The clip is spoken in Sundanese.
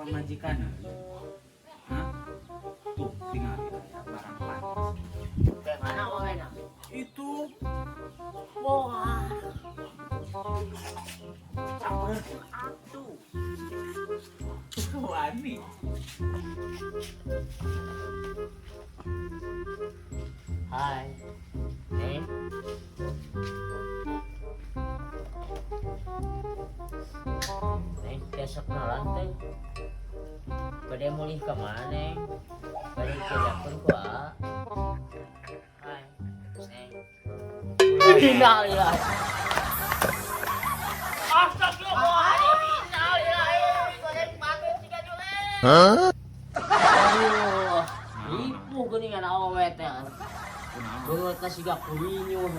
Pamajikan. Hah? Tuh, tinggal aya barang panas. Kayak mana awena? Itu. Wah. Sampeurkeun atuh. Wani. Hai. Neng. Neng, biasa kenalan teh. Bade mulih ka mana, Neng? Bade diajakeun ku Aa. Hai. Neng. Innalillahi. Astagfirullahaladzim. Innalillahi. Goreng patut siga julen. Aduh, ripuh geuningan awewe teh. Kunaon? Beungeutna siga kulinyun.